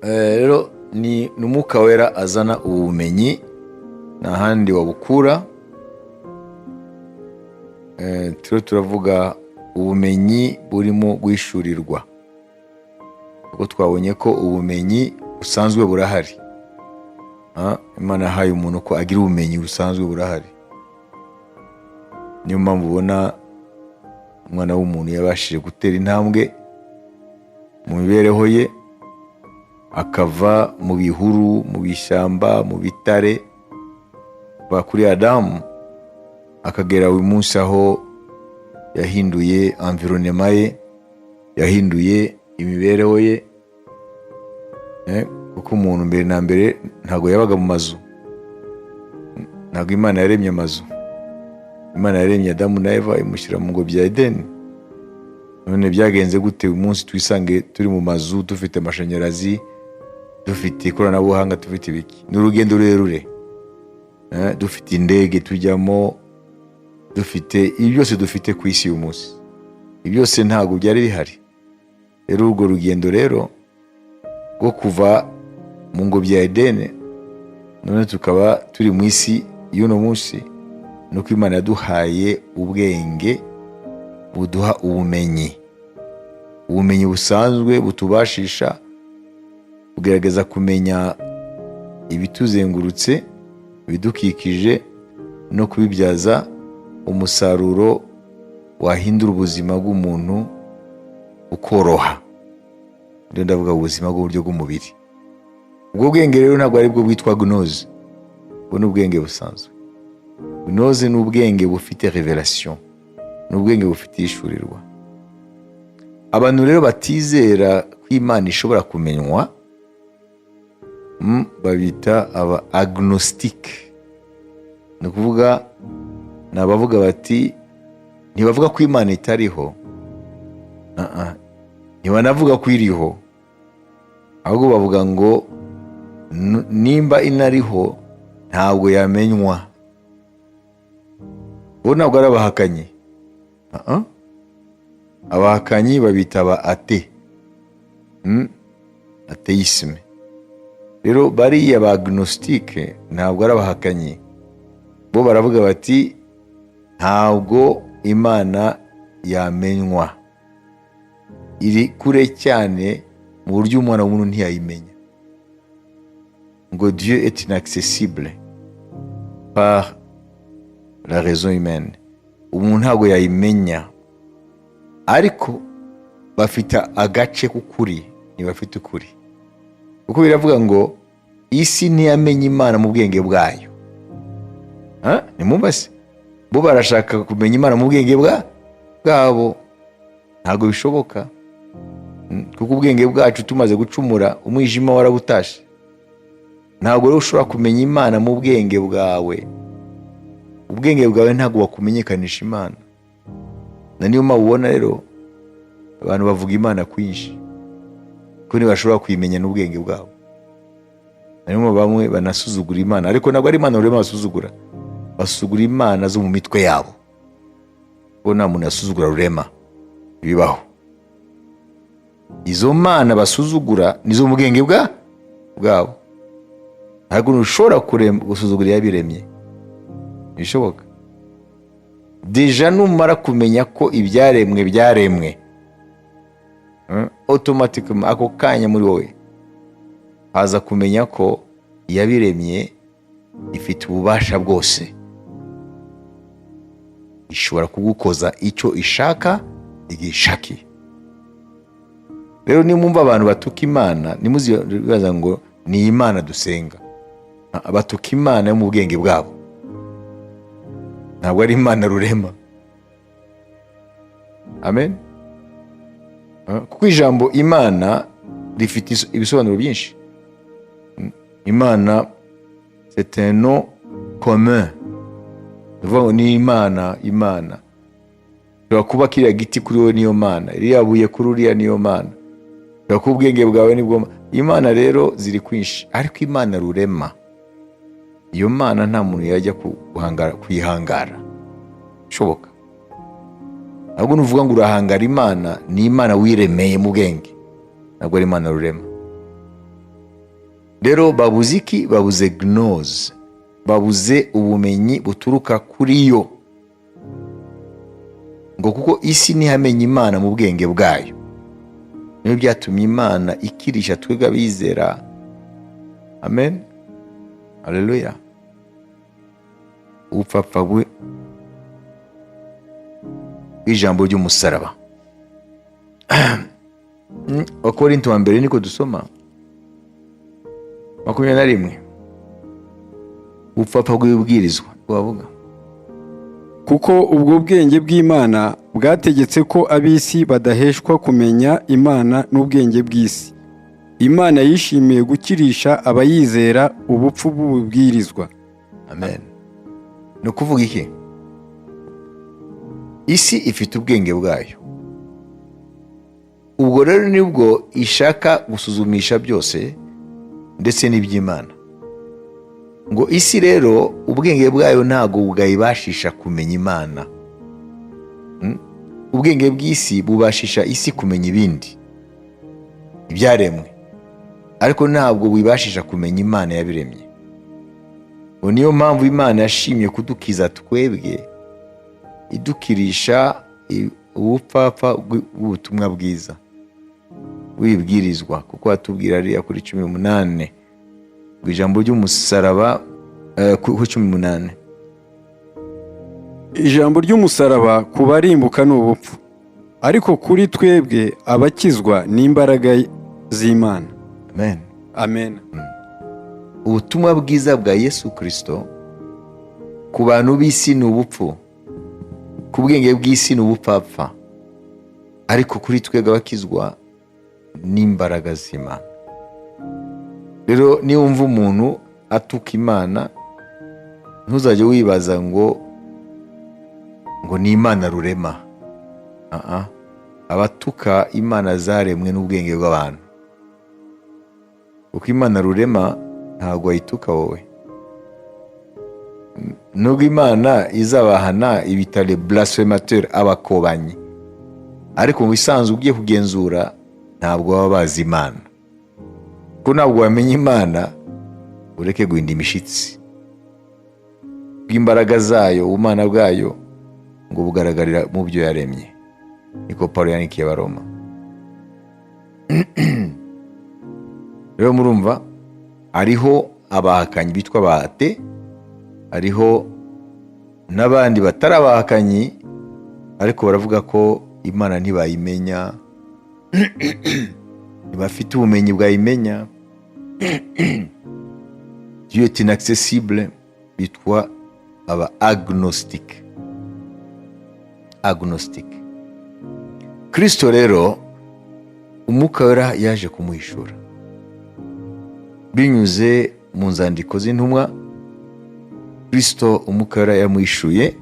Rero ni Umwuka Wera azana ubumenyi, nta handi wabukura. Turiho turavuga ubumenyi burimo guhishurirwa, kuko twabonye ko ubumenyi busanzwe burahari. Imana yahaye umuntu ko agira ubumenyi busanzwe burahari. Niyo mpamvu ubona umwana w'umuntu yabashije gutera intambwe mu mibereho ye, akava mu bihuru, mu bishyamba, mu bitare, kuva kuri Adamu akagera uyu munsi aho yahinduye environnement ye, yahinduye imibereho ye. Kuko umuntu mbere na mbere ntabwo yabaga mu mazu, ntabwo Imana yaremye amazu. Imana yaremye Adamu na Eva, imushyira mu ngobyi ya Edeni. None byagenze gute uyu munsi twisange turi mu mazu, dufite amashanyarazi, dufite ikoranabuhanga, dufite ibiki? Ni urugendo rurerure. Dufite indege tujyamo, dufite ibi byose dufite ku isi uyu munsi. Ibi byose ntabwo byari bihari. Rero urwo rugendo rero rwo kuva mu ngobyi ya Edeni, none tukaba turi mu isi y'uno munsi, ni uko Imana yaduhaye ubwenge buduha ubumenyi, ubumenyi busanzwe butubashisha kugerageza kumenya ibituzengurutse, ibidukikije, no kubibyaza umusaruro wahindura ubuzima bw'umuntu ukoroha. Rero ndavuga ubuzima bw'uburyo bw'umubiri. Ubwo bwenge rero ntabwo ari bwo bwitwa gnose, ubwo ni ubwenge busanzwe. Gnose ni ubwenge bufite révélation, ni ubwenge bufite ihishurirwa. Abantu rero batizera ko Imana ishobora kumenywa, babita aba agnostique. Ni ukuvuga ni abavuga bati, ntibavuga ko Imana itariho. Ah, ah. Ntibanavuga ko iriho, ahubwo bavuga ngo nimba inariho ntabwo yamenywa. Bo ntabwo ari abahakanyi. Ah, ah. Abahakanyi babita aba athée. Athéisme. Rero bariya ba agnostique ntabwo ari abahakanyi. Bo baravuga bati ntabwo Imana yamenywa, iri kure cyane mu buryo umwana w'umuntu ntiyayimenya, ngo Dieu est inaccessible par la raison humaine, umuntu ntabwo yayimenya. Ariko bafite agace k'ukuri, ntibafite ukuri, kuko biravuga ngo isi ntiyamenye Imana mu bwenge bwayo. Ha? Nimwumva se, bo barashaka kumenya Imana mu bwenge bwabo, ntabwo bishoboka. Kuko ubwenge bwacu tumaze gucumura, umwijima warabutashe. Ntabwo rero ushobora kumenya Imana mu bwenge bwawe. Ubwenge bwawe ntabwo wakumenyekanisha Imana. Na niyo mpamvu ubona rero abantu bavuga Imana kwinshi, kuko ntibashobora kuyimenya n'ubwenge bwabo. Niyo mpamvu bamwe banasuzugura Imana, ariko ntabwo ari Imana rurema basuzugura, basuzugura imana zo mu mitwe yabo, kuko nta muntu yasuzugura Rurema bibaho. Izo mana basuzugura nizo mu bwenge bwabo. Ntabwo ushobora gusuzugura iyabiremye, ntibishoboka. Déjà numara kumenya ko ibyaremwe byaremwe, automatiquement ako kanya muri wowe haza kumenya ko iyabiremye ifite ububasha bwose, ishobora kugukoza icyo ishaka igihe ishakiye. Rero nimwumva abantu batuka Imana, ntimuzibaza ngo ni Imana dusenga. Ah, batuka Imana yo mu bwenge bwabo, ntabwo ari Imana Rurema. Amen. Ah, kuko ijambo Imana rifite ibisobanuro byinshi. Imana, c'est un nom commun. Ni ukuvuga ngo ni Imana. Imana ushobora kuba kiriya giti kuri wowe niyo mana, iriya buye kuri uriya niyo mana, ushobora kuba ubwenge bwawe nibwo Imana. Rero ziri kwinshi, ariko Imana Rurema, iyo mana nta muntu yajya kuyihangara ishoboka. Ahubwo nuvuga ngo urahangara Imana, ni Imana wiremeye mu bwenge, ntabwo ari Imana Rurema. Rero babuze iki? Babuze gnose, babuze ubumenyi buturuka kuri yo, ngo kuko isi ntiyamenye Imana mu bwenge bwayo. Niyo byatumye Imana ikirisha twebwe abizera. Amen, haleluya. Ubupfapfa bw'ijambo ry'umusaraba. Abakorinto wa mbere niko dusoma 21, ubupfapfa bw'ibibwirizwa bavuga. Kuko ubwo bwenge bw'Imana bwategetse ko ab'isi badaheshwa kumenya Imana n'ubwenge bw'isi, Imana yishimiye gukirisha abayizera ubupfu bw'ububwirizwa. Amen. Ni ukuvuga iki? Isi ifite ubwenge bwayo. Ubwo rero nibwo ishaka gusuzumisha byose, ndetse n'iby'Imana. Ngo isi rero ubwenge bwayo ntabwo bwayibashisha kumenya Imana. Ubwenge bw'isi bubashisha isi kumenya ibindi ibyaremwe, ariko ntabwo bubashisha kumenya Imana yabiremye. Ngo niyo mpamvu Imana yashimye kudukiza twebwe, idukirisha ubupfapfa bw'ubutumwa bwiza wibwirizwa, kuko atubwira ariya kuri 18 ngo ijambo ry'umusaraba, kuri 18. Ijambo ry'umusaraba ku barimbuka ni ubupfu, ariko kuri twebwe abakizwa ni imbaraga z'Imana. Amen. Amen. Ubutumwa bwiza bwa Yesu Kirisito ku bantu b'isi ni ubupfu, ku bwenge bw'isi ni ubupfapfa, ariko kuri twebwe abakizwa n'imbaraga z'Imana. Rero niba wumva umuntu atuka Imana, ntuzajye wibaza ngo ni Imana rurema. Ah, abatuka imana zaremwe n'ubwenge bw'abantu, kuko Imana rurema ntabwo wayituka wowe. Nubwo Imana izabahana, ibita les blasphémateurs, abakobanyi, ariko mu bisanzwe ugiye kugenzura ntabwo baba bazi Imana, kuko ntabwo wamenya Imana ureke guhinda imishitsi bw'imbaraga zayo. Ubumana bwayo ngo bugaragarira mu byo yaremye, niko Paul yandikiye Abaroma. Rero murumva hariho abahakanyi bitwa ba athées, hariho n'abandi batari abahakanyi ariko baravuga ko Imana ntibayimenya, ntibafite ubumenyi bwayimenya, Dieu est inaccessible, bitwa aba agnostic. Agnostic. Kristo rero Umwuka Wera yaje kumuhishura binyuze mu nzandiko z'intumwa. Kristo Umwuka Wera yamuhishuye,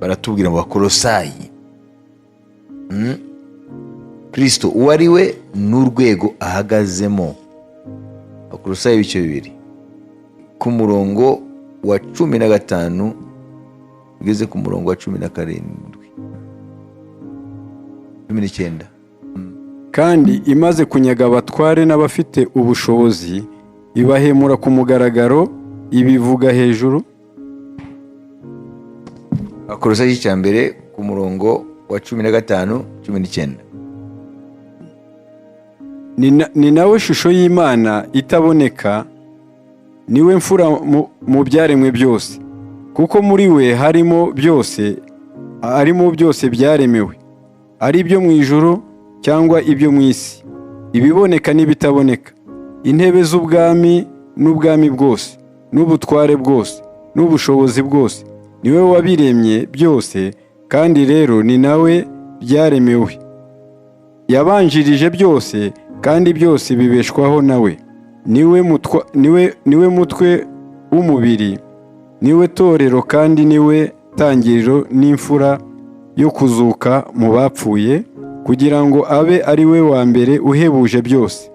baratubwira mu Bakorosayi. Kristo uwo ari we n'urwego ahagazemo. Abakorosayi ibice 2 ku murongo wa 15 ugeze ku murongo wa 17, 19. Kandi imaze kunyaga abatware n'abafite ubushobozi, ibahemura ku mugaragaro, ibivuga hejuru. Abakorosayi igice cya mbere ku murongo wa 15, 19. Ni nawe shusho y'Imana itaboneka, niwe mfura mu byaremwe byose, kuko muri we harimo byose, harimo byose byaremewe, ari ibyo mu ijuru cyangwa ibyo mu isi, ibiboneka n'ibitaboneka, intebe z'ubwami n'ubwami bwose n'ubutware bwose n'ubushobozi bwose. Niwe wabiremye byose, kandi rero ni nawe byaremewe. Yabanjirije byose, kandi byose bibeshwaho nawe. Niwe mutwe w'umubiri, niwe torero, kandi niwe tangiriro n'imfura yo kuzuka mu bapfuye, kugira ngo abe ari we wa mbere uhebuje byose,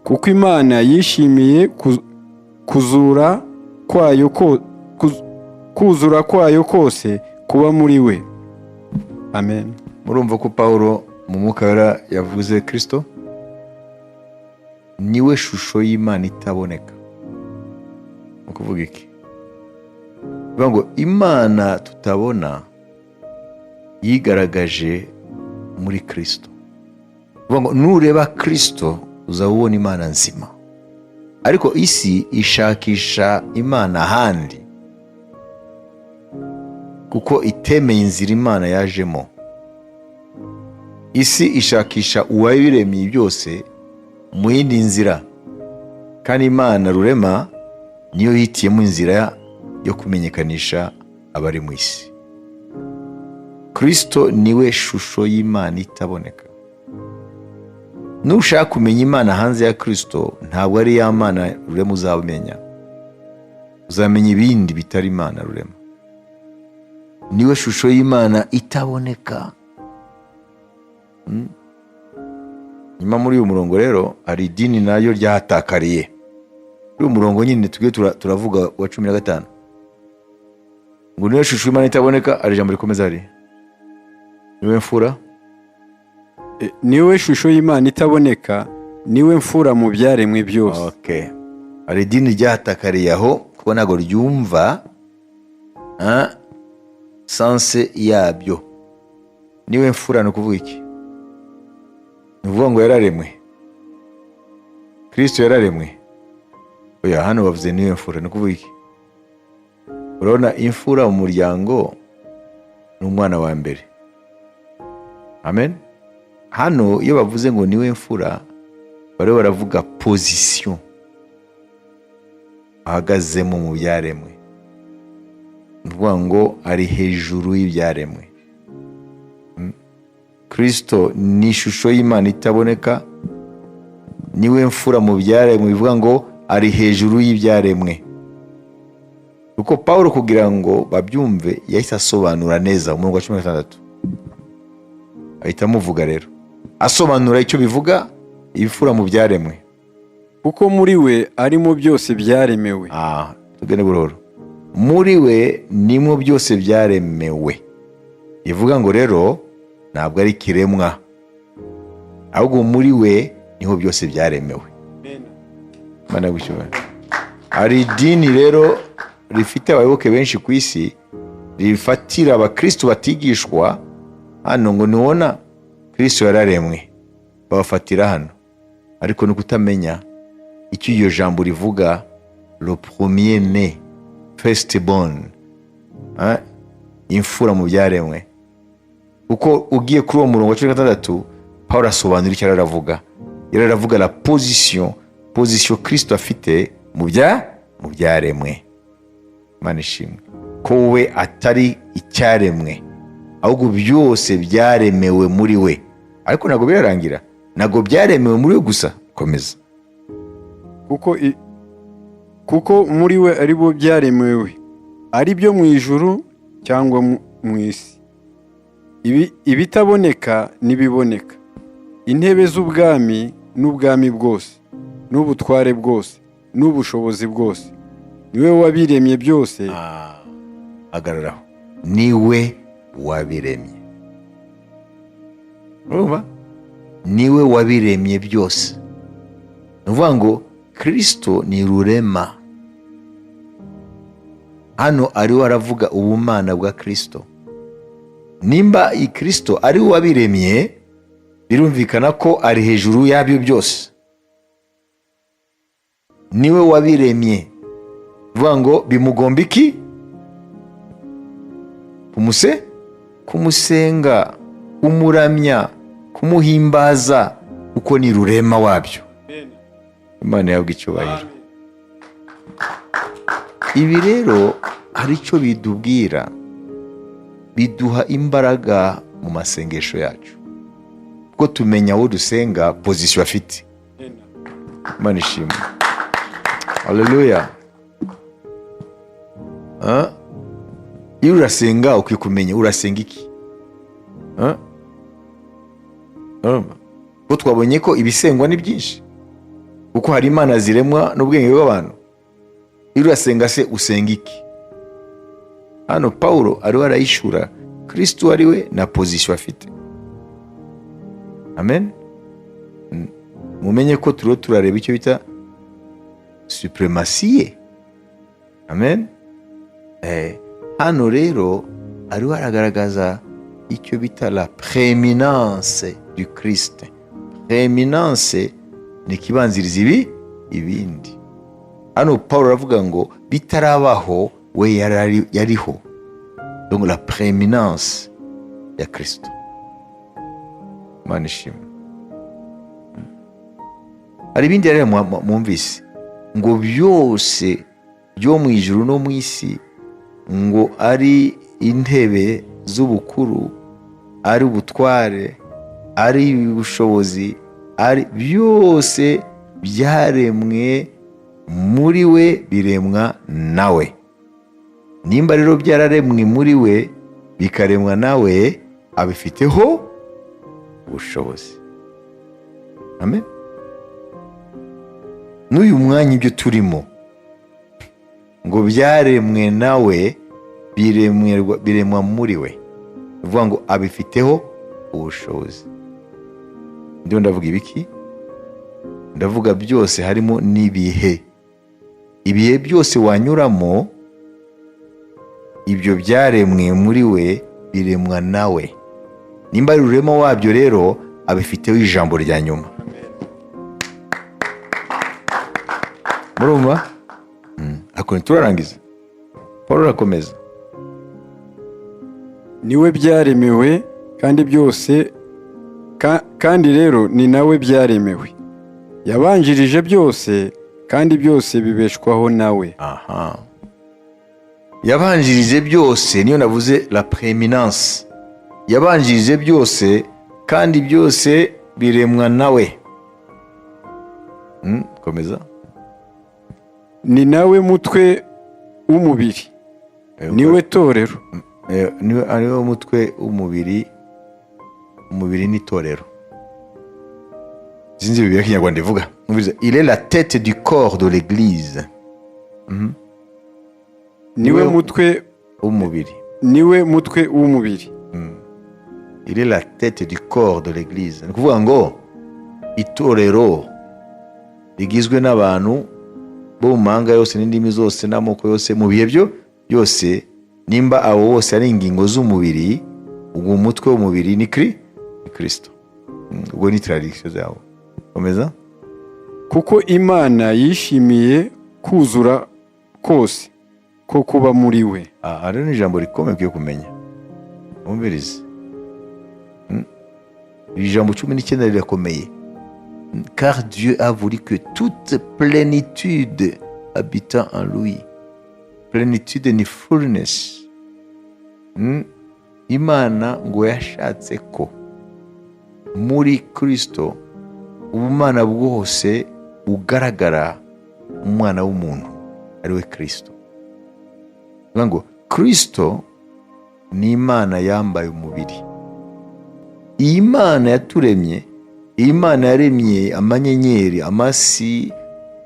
kuko Imana yishimiye kuzura kwayo kose kuba muri we. Amen. Murumva ko Pawulo mu Mwuka Wera yavuze Kristo. Niwe shusho y'Imana itaboneka. Ni ukuvuga iki? Bivuga ngo Imana tutabona yigaragaje muri Kirisito. Bivuga ngo nureba Kirisito uzaba ubona Imana nzima. Ariko isi ishakisha Imana ahandi kuko itemeye inzira Imana yajemo. Isi ishakisha uwabiremye byose mu yindi nzira, kandi Imana rurema niyo yihitiyemo inzira yo kumenyekanisha abari mu isi. Kirisito niwe shusho y'Imana itaboneka. Nushaka kumenya Imana hanze ya Kirisito, ntabwo ari ya Mana rurema uzamenya, uzamenya ibindi bitari Imana rurema. Niwe shusho y'Imana itaboneka. Nyuma muri uyu murongo rero hari idini nayo ryahatakariye. Muri uyu murongo nyine tujye turavuga wa 15 ngo niwe shusho y'Imana itaboneka. Hari ijambo rikomeza hariya, niwe mfura. Niwe shusho y'Imana itaboneka, niwe mfura mu byaremwe byose. Okay. Hari idini ryahatakariye aho kuko ntabwo ryumva sens yabyo. Niwe mfura ni ukuvuga iki? Ni ukuvuga ngo yararemwe? Kristo yararemwe? Oya, hano bavuze niwe mfura, ni ukuvuga iki? Urabona, imfura mu muryango ni umwana wa mbere. Amen. Hano iyo bavuze ngo niwe mfura, bariho baravuga position ahagazemo mu byaremwe. Ni ukuvuga ngo ari hejuru y'ibyaremwe. Kristo ni ishusho y'Imana itaboneka, niwe mfura mu byaremwe, bivuga ngo ari hejuru y'ibyaremwe. Kuko Paul, kugira ngo babyumve, yahise asobanura neza umurongo wa 16, ahita amuvuga rero, asobanura icyo bivuga imfura mu byaremwe. Kuko muri we arimo byose byaremewe. Ah, tugende buhoro. Muri we nimwo byose byaremewe, ivuga ngo rero ntabwo ari ikiremwa, ahubwo muri we niho byose byaremewe. Imana iguhe. Hari idini rero rifite abayoboke benshi ku isi rifatira abakristo batigishwa hano ngo nubona Kristo yararemwe, babafatira hano. Ariko ni ukutamenya icyo iryo jambo rivuga, le premier né, first born, imfura mu byaremwe. Kuko ugiye kuri uwo murongo wa 16, Paul asobanura icyo aravuga. Yari aravuga la position Kristo afite mu byaremwe. Imana ishimwe ko we atari icyaremwe, ahubwo byose byaremewe muri we. Ariko ntabwo birarangira, ntabwo byaremewe muri we gusa. Komeza. Kuko muri we ari bo byaremewe, ari byo mu ijuru cyangwa mu isi, ibitaboneka n'ibiboneka, intebe z'ubwami n'ubwami bwose n'ubutware bwose n'ubushobozi bwose. Niwe wabiremye byose. Ah, hagararaho. Niwe wabiremye, urumva? Niwe wabiremye byose. Ni ukuvuga ngo Kirisito ni rurema. Hano ariwe aravuga ubumana bwa Kirisito. Nimba iyi Kirisito ari we wabiremye, birumvikana ko ari hejuru yabyo byose. Niwe wabiremye, bivuga ngo bimugomba iki? Kumusenga, kumuramya, kumuhimbaza, kuko ni rurema wabyo. Imana yabwa icyubahiro. Ibi rero hari icyo bidubwira, biduha imbaraga mu masengesho yacu, kuko tumenya awo dusenga position afite. Imana ishimwe, haleluya. Ah? Iyo urasenga ukwiye kumenya urasenga iki. Ah? Urumva? Kuko twabonye ko ibisengwa ni byinshi, kuko hari imana ziremwa n'ubwenge bw'abantu. Iyo urasenga se usenga iki? Hano Pawulo ariwe arayishura Kristo ari we na position afite. Amen. Mumenye ko turiho turareba icyo bita suprématie ye. Amen. Hano rero ariho aragaragaza icyo bita la prééminence du Christ. Prééminence ni ikibanziriza ibi ibindi. Hano Paul aravuga ngo bitarabaho we yariho. Donc la prééminence ya Kristo. Imana ishimwe. Hari ibindi rero mwumvise ngo byose byo mu ijuru no mu isi, ngo ari intebe z'ubukuru, ari ubutware, ari ubushobozi, ari byose byaremwe muri we, biremwa nawe. Nimba rero byararemwe muri we, bikaremwa nawe, abifiteho ubushobozi. Amen. N'uyu mwanya ibyo turimo ngo byaremwe nawe, biremwa muri we, ni ukuvuga ngo abifiteho ubushobozi. Ndiho ndavuga ibiki? Ndavuga byose, harimo n'ibihe. Ibihe byose wanyuramo, ibyo byaremwe muri we, biremwa nawe. Nimba ari rurema wabyo rero, abifiteho ijambo rya nyuma. Murumva? Ariko ntiturarangiza, Paul arakomeza. Niwe byaremewe kandi byose, kandi rero ni nawe byaremewe. Yabanjirije byose, kandi byose bibeshwaho nawe. Aha, yabanjirije byose, niyo navuze la prééminence. Yabanjirije byose kandi byose biremwa nawe. Komeza. Ni nawe mutwe w'umubiri, niwe torero. Niwe, ariwe mutwe w'umubiri. Umubiri n'itorero, sinzi Bibiliya Kinyarwanda ivuga. Numvise, il est la tête du corps de l'Église. Niwe mutwe w'umubiri. Niwe mutwe w'umubiri. Il est la tête du corps de l'Église. Ni ukuvuga ngo itorero rigizwe n'abantu bo mu mahanga yose n'indimi zose n'amoko yose mu bihe byo byose. Nimba abo bose ari ingingo z'umubiri, ubwo umutwe w'umubiri ni Kristo. Ubwo ni traduction zawo. Komeza. Kuko Imana yishimiye kuzura kose ko kuba muri we. Aha rero ni ijambo rikomeye ukwiye kumenya. Wumvirize. Iri jambo 19 rirakomeye. Car Dieu a voulu que toute plénitude habitant en lui. Plénitude ni fullness. Imana ngo yashatse ko muri Kristo ubumana bwose bugaragara mu mwana w'umuntu, ari we Kristo. Bivuga ngo Kristo ni Imana yambaye umubiri. Iyi Mana yaturemye, iyi Mana yaremye amanyenyeri, amasi,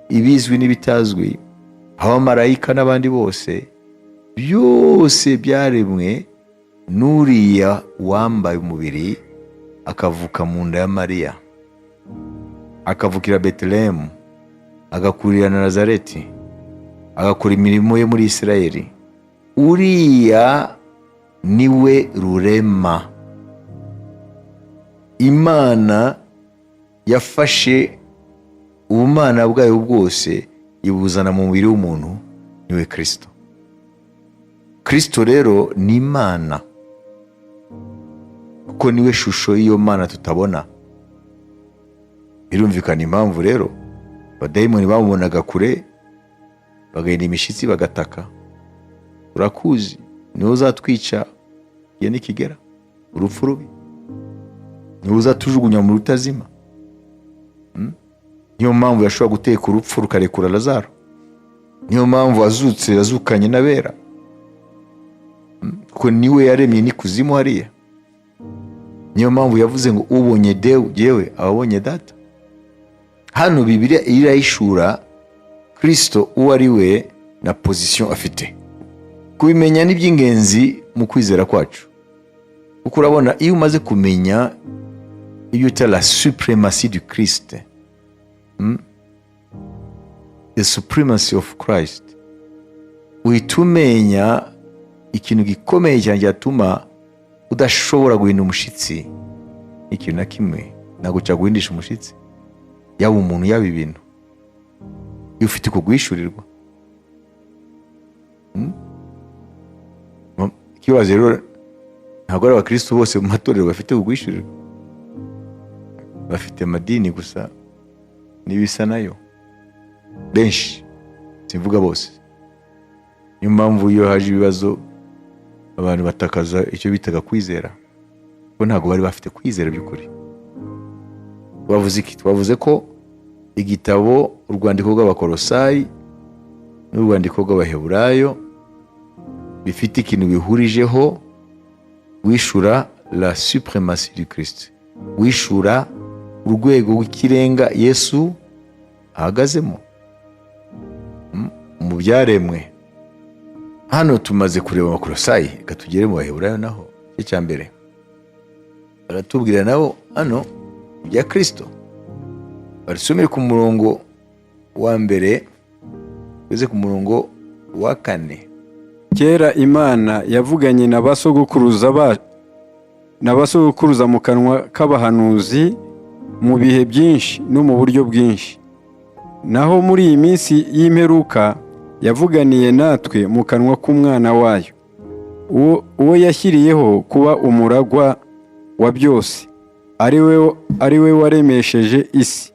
ibizwi n'ibitazwi, abamarayika n'abandi bose, byose byaremwe n'uriya wambaye umubiri, akavuka mu nda ya Mariya, akavukira Betelehemu, agakurira na Nazareti, agakora imirimo ye muri Isirayeli. Uriya niwe rurema. Imana yafashe ubumana bwayo bwose ibuzana mu mubiri w'umuntu, niwe Kirisito. Kirisito rero ni Imana, kuko niwe shusho y'iyo Mana tutabona. Birumvikana impamvu rero abadayimoni bamubonaga kure bagahinda imishyitsi, bagataka: "Urakuzi, niwe uzatwica igihe nikigera, urupfu rubi, niwe uzatujugunya mu rutazima." Niyo mpamvu yashobora guteka urupfu rukarekura Lazaro. Niyo mpamvu azutse azukanye n'abera, kuko niwe yaremye n'ikuzimu hariya. Niyo mpamvu yavuze ngo ubonye dewe yewe aba abonye Data. Hano Bibiliya irahishura Kirisito uwo ari we na position afite. Kubimenya ni iby'ingenzi mu kwizera kwacu, kuko urabona iyo umaze kumenya ibyo bita la suprématie du Christ. The supremacy of Christ, uhita umenya ikintu gikomeye cyane cyatuma udashobora guhinda umushyitsi. Ikintu na kimwe ntabwo cyaguhindisha umushyitsi, yaba umuntu, yaba ibintu, iyo ufite uko guhishurirwa. Ikibazo rero, ntabwo ari abakristo bose mu matorero bafite uguhishurirwa. Bafite amadini gusa n'ibisa nayo, benshi, simvuga bose. Niyo mpamvu iyo haje ibibazo abantu batakaza icyo bitaga kwizera, kuko ntabwo bari bafite kwizera by'ukuri. Twavuze iki? Twavuze ko igitabo Urwandiko rw'Abakorosayi n'urwandiko rw'Abaheburayo bifite ikintu bihurijeho: wishura la suprématie du Christ, wishura urwego rw'ikirenga Yesu ahagazemo mu byaremwe. Hano tumaze kureba Abakorosayi, reka tugere mu Baheburayo naho. Igice cya mbere baratubwira nabo hano ibya Kristo. Barisomere ku murongo wa mbere ugeze ku murongo wa kane. Kera Imana yavuganye na ba sogokuruza na ba sogokuruza mu kanwa k'abahanuzi mu bihe byinshi no mu buryo bwinshi. Naho muri iyi minsi y'imperuka yavuganiye natwe mu kanwa k'Umwana wayo, uwo yashyiriyeho kuba umuragwa wa byose, ari we waremesheje isi.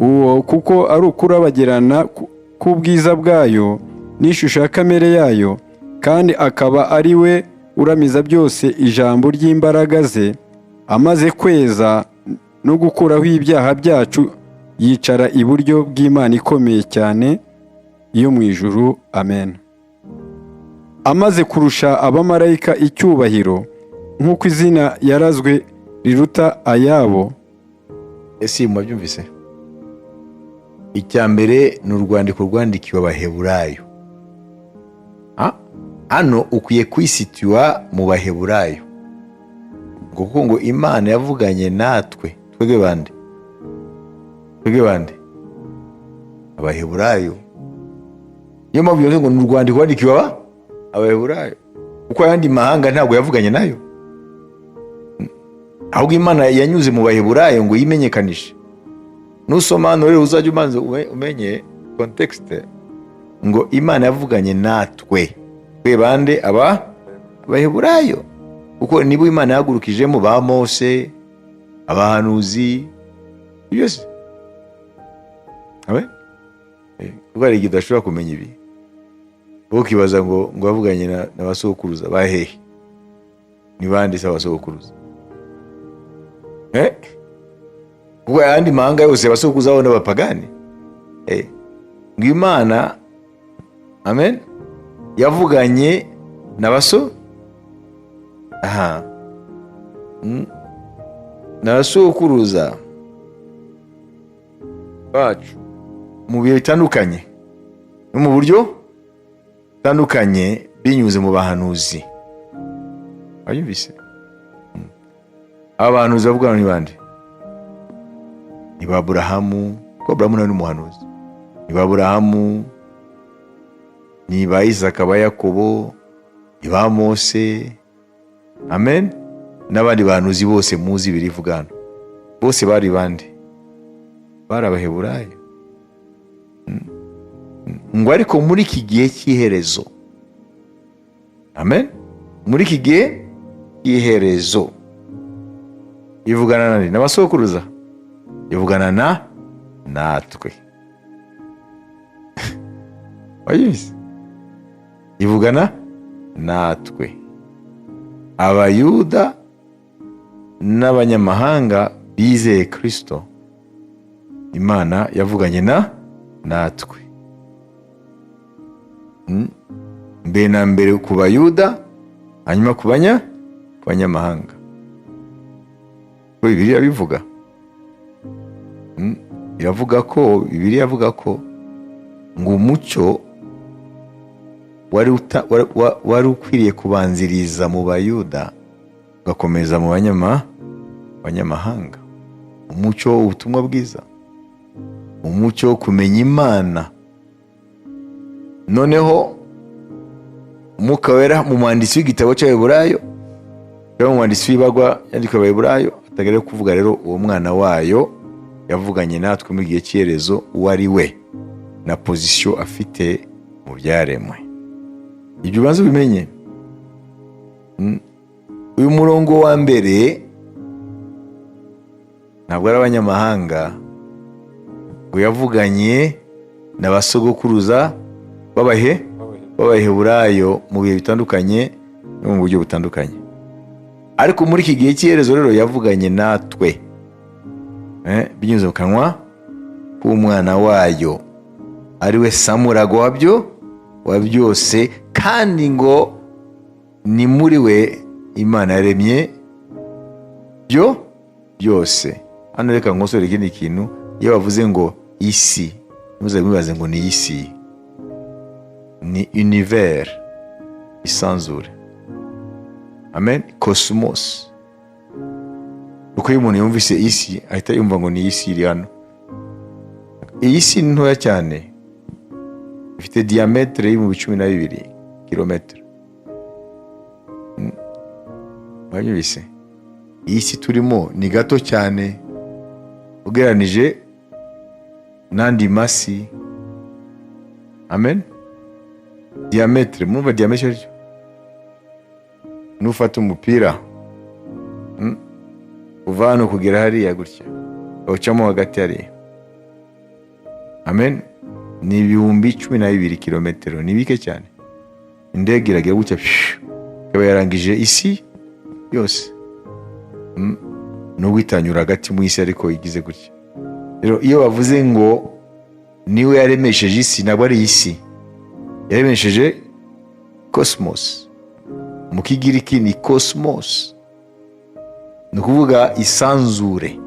Uwo kuko ari ukurabagirana k'ubwiza bwayo n'ishusho ya kamere yayo, kandi akaba ari we uramiza byose ijambo ry'imbaraga ze, amaze kweza no gukuraho ibyaha byacu, yicara iburyo bw'Imana ikomeye cyane yo mu ijuru. Amen. Amaze kurusha abamarayika icyubahiro, nk'uko izina yarazwe riruta ayabo. Ese mwabyumvise? Icya mbere ni urwandiko rwandikiwe Abaheburayo. Hano ukwiye kwisitiwa mu Baheburayo, ngo kuko ngo Imana yavuganye natwe. Twebwe bande? Twebwe bande? Abaheburayo. Niyo mpamvu bivuze ngo ni urwandiko rwandikiwe Abaheburayo, kuko ayandi mahanga ntabwo yavuganye nayo, ahubwo Imana yanyuze mu Baheburayo ngo yimenyekanishe. Nusoma hano rero, uzajya ubanza umenye contexte, ngo Imana yavuganye natwe. Twe bande? Aba Abaheburayo, kuko nibo Imana yahagurukijemo ba Mose, abahanuzi byose. Abe? Kuko hari igihe udashobora kumenya ibi, wowe ukibaza ngo bavuganye na basokuruza ba hehe? Ni bande se abasokuruza? Kuko ayandi mahanga yose abasokuruza babo n'abapagani. Ngo Imana, amen, yavuganye na baso aha na basokuruza bacu mu bihe bitandukanye no mu buryo butandukanye binyuze mu bahanuzi. Wabyumvise? Aba bahanuzi bavugana ni bande? Ni ba Aburahamu, kuko Aburahamu nawe ni umuhanuzi. Ni ba Aburahamu, ni ba Isaka, ba Yakobo, ni ba Mose, amen, n'abandi bahanuzi bose muzi birivuga hano. Bose bari bande? Bari Abaheburayo. Ngo ariko muri iki gihe cy'iherezo, amen, muri iki gihe cy'iherezo ivugana na nde? N'abasokuruza? Ivugana na natwe. Wayizi? Ivugana natwe, Abayuda n'abanyamahanga bizeye Kristo. Imana yavuganye na natwe. Mbere na mbere ku Bayuda, hanyuma ku banyamahanga. Ko Bibiliya bivuga, iravuga ko, Bibiliya iravuga ko ngo umucyo wari ukwiriye kubanziriza mu Bayuda, ugakomeza mu banyamahanga, umucyo w'ubutumwa bwiza. Umucyo wo kumenya Imana. Noneho Umwuka Wera mu mwanditsi w'igitabo cy'Abaheburayo cyangwa mu mwanditsi w'ibarwa yandikwa Abaheburayo atagera kuvuga rero uwo mwana wayo yavuganye natwe mu gihe cy'iherezo, uwo ari we na position afite mu byaremwe. Ibyo ubanza ubimenye. Uyu murongo wa mbere ntabwo ari abanyamahanga, ngo yavuganye na ba sogokuruza b'Abaheburayo mu bihe bitandukanye no mu buryo butandukanye, ariko muri iki gihe cy'iherezo rero yavuganye natwe binyuze mu kanwa k'umwana wayo, ari we samuragwa wabyo wa byose, kandi ngo ni muri we Imana yaremye byo byose. Hano reka nkosore ikindi kintu. Iyo bavuze ngo isi, ntuze mwibaze ngo ni isi, ni univers, isanzure, amen, cosmos. Kuko iyo umuntu yumvise isi ahita yumva ngo ni isi iri hano. Iyi si ni ntoya cyane, ifite diamètre y'12,000 kilometero. Mwanyumvise? Iyi si turimo ni gato cyane ugereranije n'andi masi, amen. Diamètre, murumva diamètre icyo? Nufata umupira, uva hano kugera hariya gutya, bawucamo hagati hariya, amen, ni 12,000 kilometero, ni bike cyane. Indege iragira gutya, pfiu, ikaba yarangije isi yose. Nubwo itanyura hagati mu isi, ariko igize gutya. Rero iyo bavuze ngo niwe yaremesheje isi, ntabwo ari isi yaremesheje, cosmos. Mu Kigiriki ni cosmos, ni ukuvuga isanzure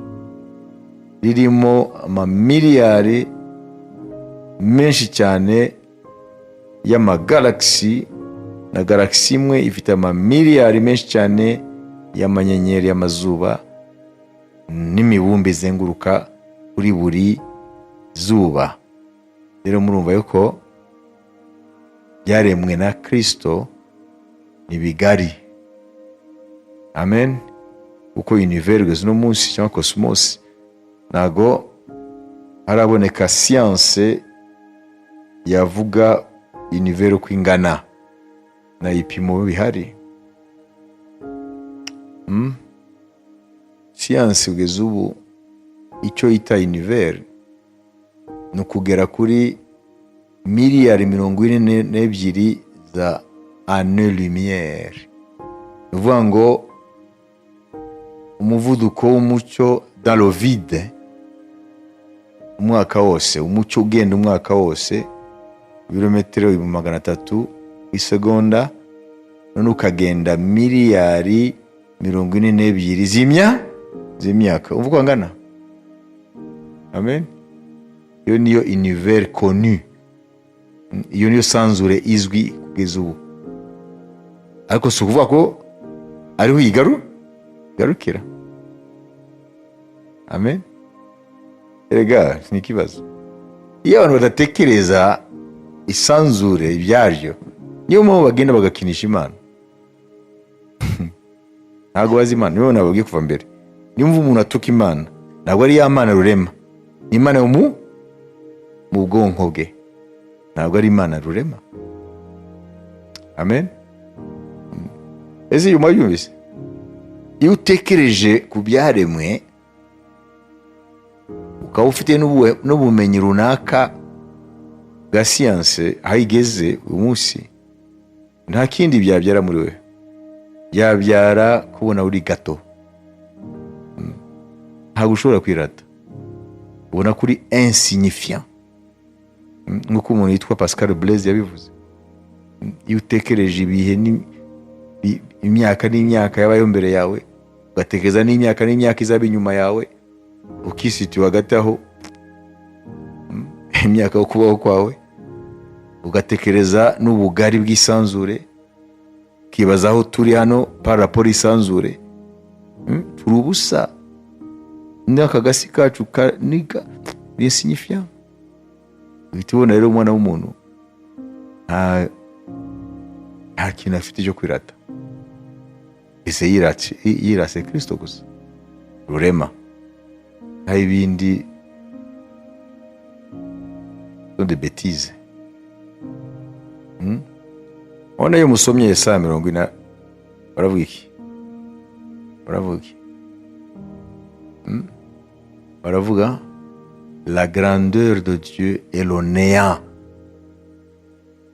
ririmo amamiliyari menshi cyane y'amagalaxy, na galaxy imwe ifite amamiliyari menshi cyane y'amanyenyeri, y'amazuba n'imibumbe izenguruka kuri buri zuba. Rero murumva yuko byaremwe na Kirisito ni bigari, amen. Kuko univers kugeza uno munsi cyangwa cosmos, ntago haraboneka siyanse yavuga univers uko ingana na ibipimo bihari. Siyanse kugeza ubu icyo yita univers ni ukugera kuri miliyari 42 za années lumière. Ni ukuvuga ngo umuvuduko w'umucyo dans le vide umwaka wose, umucyo ugenda umwaka wose ibirometero 300,000 ku isegonda, none ukagenda miliyari 42 z'imyaka, uvuga angana, amen. Iyo niyo univers connu, iyo niyo sanzure izwi kugeza ubu. Ariko si ukuvuga ko ariho igarukira, amen. Erega ni ikibazo iyo abantu badatekereza isanzure ibyaryo, niyo mpamvu bagenda bagakinisha Imana. Ntabwo bazi Imana. Niyo nababwiye kuva mbere, niyo mpamvu umuntu atuka Imana, ntabwo ari ya Mana rurema, ni Imana yo mu bwonko bwe, ntabwo ari Imana rurema, amen. Ese iyo mwabyumvise? Iyo utekereje ku byaremwe, ukaba ufite n'ubumenyi runaka bwa siyanse aho igeze uyu munsi, nta kindi byabyara muri we, byabyara kubona uri gato. Ntabwo ushobora kwirata, ubona ko uri insignifiant. Nk'uko umuntu yitwa Pascal Blaise yabivuze. Iyo utekereje ibihe, imyaka n'imyaka yabayeho mbere yawe, ugatekereza n'imyaka n'imyaka izaba inyuma yawe, ukisitiwe hagati aho, imyaka yo kubaho kwawe, ugatekereza n'ubugari bw'isanzure, ukibaza aho turi hano par rapport isanzure, turi ubusa. N'aka gasi kacu Uri insignifiant. Uhita ubona rero umwana w'umuntu nta kintu afite cyo kwirata, ese yirase Kristo gusa rurema, nta ibindi sont des bêtises. Ubona iyo musomye Yesaya 40, baravuga iki? Baravuga iki? Baravuga la grandeur de Dieu et le néant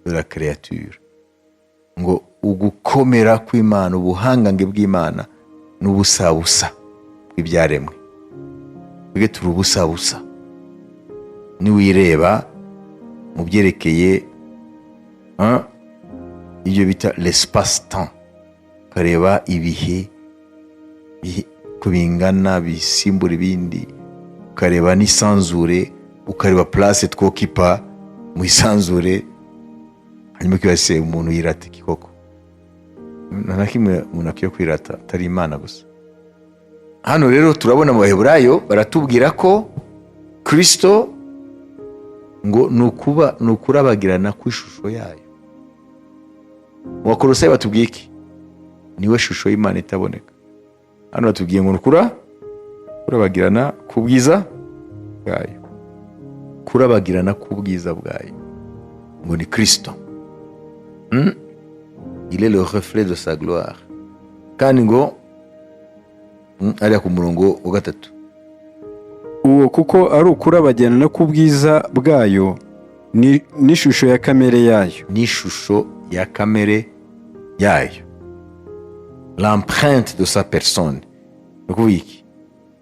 de la créature, ngo ugukomera kw'Imana, ubuhangange bw'Imana n'ubusabusa bw'ibyaremwe. Twebwe turi ubusabusa. Niwireba mu byerekeye, hein, ibyo bita l'espace temps, ukareba ibihe uko bingana bisimbura ibindi, ukareba n'isanzure, ukareba place twoccupa mu isanzure, hanyuma ukibaza se umuntu yirata iki koko? Nta na kimwe umuntu akwiye kwirata atari Imana gusa. Hano rero turabona mu Baheburayo baratubwira ko Kristo ngo ni ukuba, ni ukurabagirana kw'ishusho yayo. Mu Bakolosayi batubwiye iki? Niwe shusho y'Imana itaboneka. Hano batubwiye ngo ni kurabagirana k'ubwiza bwayo, kurabagirana k'ubwiza bwayo, ngo ni Kristo. Il est le reflet de sa gloire. Kandi ngo ariya ku murongo wa 3. Uwo kuko ari ukurabagirana k'ubwiza bwayo n'ishusho ya kamere yayo. N'ishusho ya kamere yayo, l'empreinte de sa personne. Ni ukuvuga iki?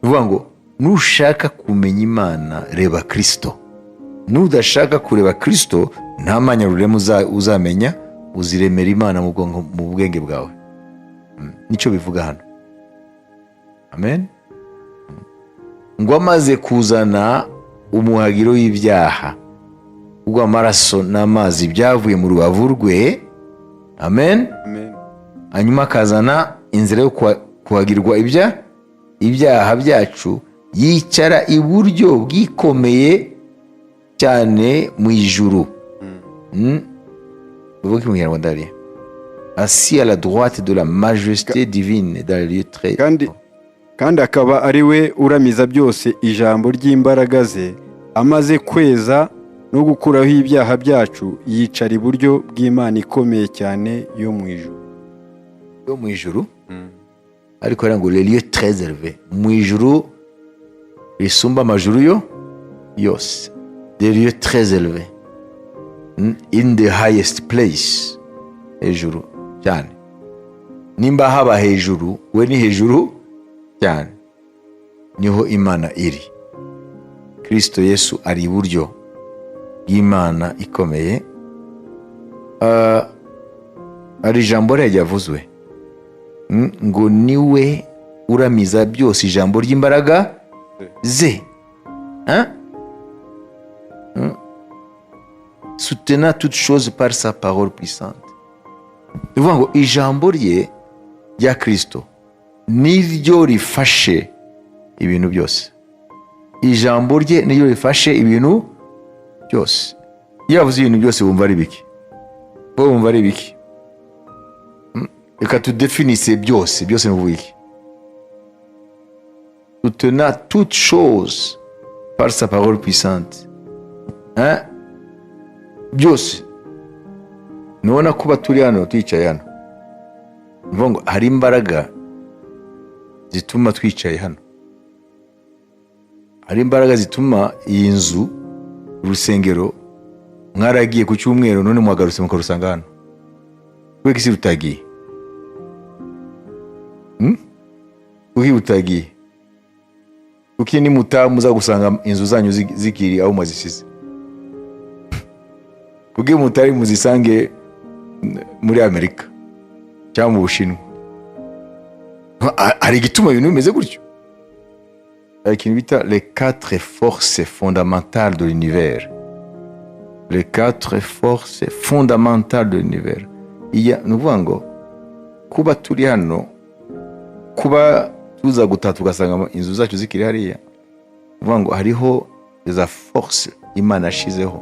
Ni ukuvuga ngo nushaka kumenya Imana, reba Kristo. Nudashaka kureba Kristo, nta manya rurema uzamenya, uziremera Imana mu bwonko, mu bwenge bwawe. Nicyo bivuga hano. Amen. Ngo amaze kuzana umuhagiro w'ibyaha ubwo amaraso n'amazi byavuye mu rubavu rwe, amen. Amen. Hanyuma akazana inzira yo kuhagirwa ibyaha byacu, yicara iburyo bwikomeye cyane mu ijuru. Uvuga mu Kinyarwanda hariya, assis à la droite de la majesté divine dans le lieu très Kandi akaba ari we uramiza byose ijambo ry'imbaraga ze, amaze kweza no gukuraho ibyaha byacu, yicara iburyo bw'Imana ikomeye cyane yo mu ijuru. Yo mu ijuru. Ariko hariya ngo le lieu très élevé, mu ijuru risumba amajuru yo yose, des lieux très élevés. In the highest place, hejuru cyane. Nimba haba hejuru, we ni hejuru cyane, niho Imana iri. Kristo Yesu ari iburyo bw'Imana ikomeye. Ah, hari ijambo rero ryavuzwe, ngo niwe uramiza byose ijambo ry'imbaraga ze. Hein? Soutenant toutes choses par sa parole puissante. Ni ukuvuga ngo ijambo rye rya Kristo niryo rifashe ibintu byose. Ijambo rye niryo rifashe ibintu byose. Iyo bavuze ibintu byose, bumva ari biki? Bo bumva ari biki? Reka tudéfinisse byose. Byose ni ukuvuga iki? Soutenant toutes choses par sa parole puissante, hein? Byose. Nubona kuba turi hano, twicaye hano, ni ukuvuga ngo hari imbaraga zituma twicaye hano, hari imbaraga zituma iyi nzu, urusengero, mwaragiye ku cyumweru, none muhagarutse mukarusanga hano. Kubera isi rutagiye? Kuki rutagiye? Kuki nimutaha muza gusanga inzu zanyu zikiri aho mwazisize? Kuki mutari muzisange muri Amerika cyangwa mu Bushinwa? Hari igituma ibintu bimeze gutyo. Hari ikintu bita les quatre forces fondamentales de l'univers, les quatre forces fondamentales de l'univers. Iya, ni ukuvuga ngo kuba turi hano, kuba tuza gutaha tugasanga inzu zacu zikiri hariya, ni ukuvuga ngo hariho Za force Imana yashizeho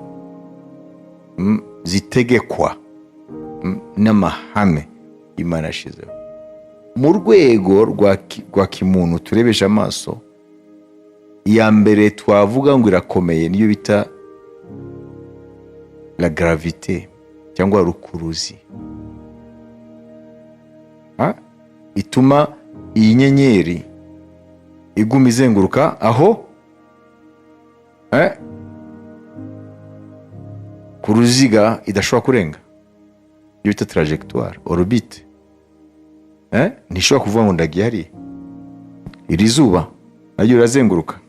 zitegekwa n'amahame Imana yashizeho mu rwego rwa kimuntu turebesha amaso. Iya mbere twavuga ngo irakomeye niyo bita la gravité cyangwa rukuruzi. Ha? Ituma iyi nyenyeri iguma izenguruka aho ku ruziga idashobora kurenga, iyo bita trajectoire, orbite. Ntishobora kuvuga ngo ndagiye hariya. Iri zuba naryo rirazenguruka,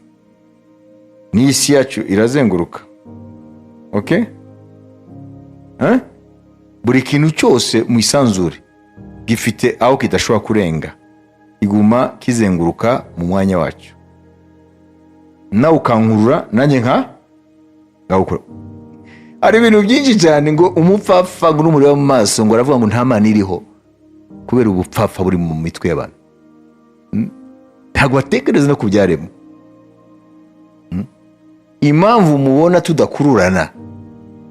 n'isi yacu irazenguruka, okay? Eh? Buri kintu cyose mu isanzure gifite aho kidashobora kurenga, kiguma kizenguruka mu mwanya wacyo. Nawe ukankurura, nanjye nkawukura. Hari ibintu byinshi cyane ngo umupfapfa ngo n'umureba mu maso ngo aravuga ngo nta Mana iriho, kubera ubupfapfa buri mu mitwe y'abantu. Ntabwo batekereza no ku byaremwe. Impamvu mubona tudakururana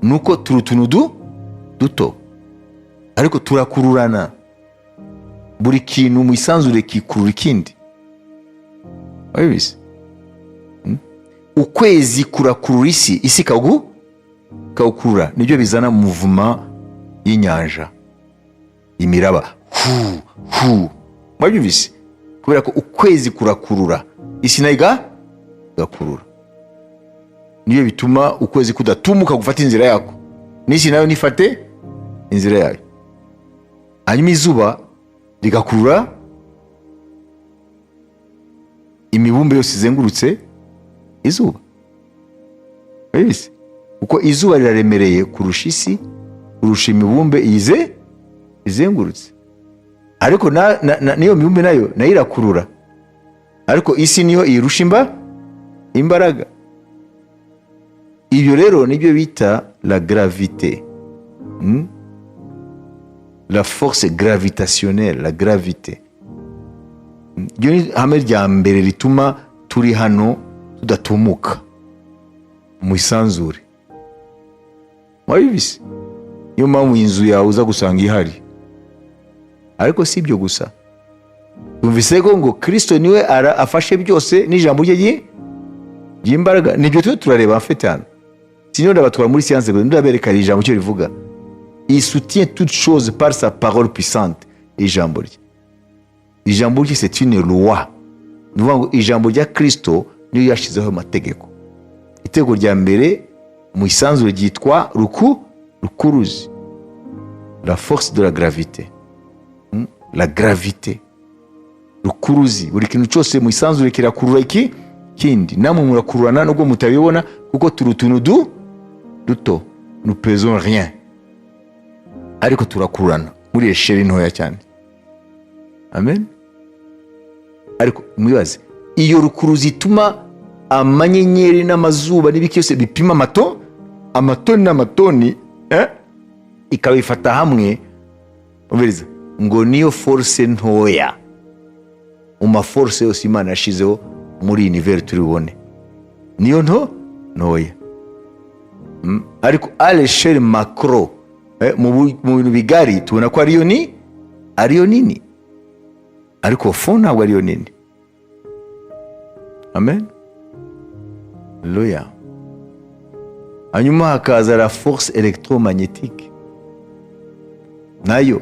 ni uko turi utuntu duto, ariko turakururana. Buri kintu mu isanzure kikurura ikindi, wabizi? Ukwezi kurakurura isi, isi ikawukurura. Nibyo bizana mouvement y'inyanja, imiraba hu hu, wabyumvise? Kubera ko ukwezi kurakurura isi, nayo igakurura. Niyo bituma ukwezi kudatumuka gufata inzira yako, n'isi nayo ntifate inzira yayo. Hanyuma izuba rigakurura imibumbe yose izengurutse izuba, urabizi? Kuko izuba riraremereye kurusha isi, kurusha imibumbe izengurutse. Ariko n'iyo mibumbe nayo irakurura, ariko isi niyo iyirusha imbaraga. Ibyo rero nibyo bita la gravité. La force gravitationnelle, la gravité. Iryo ni ihame rya mbere rituma turi hano tudatumuka mu isanzure, wabibise? Niyo mpamvu inzu yawe uza gusanga ihari. Ariko si ibyo gusa, twumvise ko ngo Kirisito niwe afashe byose n'ijambo rye ry'imbaraga. Nibyo turiho turareba mfite hano. Sinon ndabatwara muri siyanse gusa, ndabereka ijambo icyo rivuga: "Il soutient toutes choses par sa parole puissante." Ijambo rye c'est une loi. Ni ukuvuga ngo ijambo rya Kirisito niyo yashyizeho amategeko. Itegeko rya mbere mu isanzure ryitwa rukuruzi, la force de la gravité. La gravité, rukuruzi. Buri kintu cyose mu isanzure kirakurura iki kindi. Namwe murakururana nubwo mutabibona, kuko turi utuntu duto, nous pesons rien, ariko turakururana muri échelle ntoya cyane. Amen. Ariko mwibaze iyo rukuruzi ituma amanyenyeri n'amazuba n'ibiki byose bipima amatoni n'amatoni, ikabifata hamwe. Umviriza ngo niyo force ntoya mu ma force yose Imana yashizeho muri univers turi bubone, niyo ntoya. Ariko à l'échelle macro, mu bintu bigari, tubona ko ariyo nini, ariko fo ntabwo ariyo nini. Amen, haleluya. Hanyuma hakaza la force électromagnétique nayo.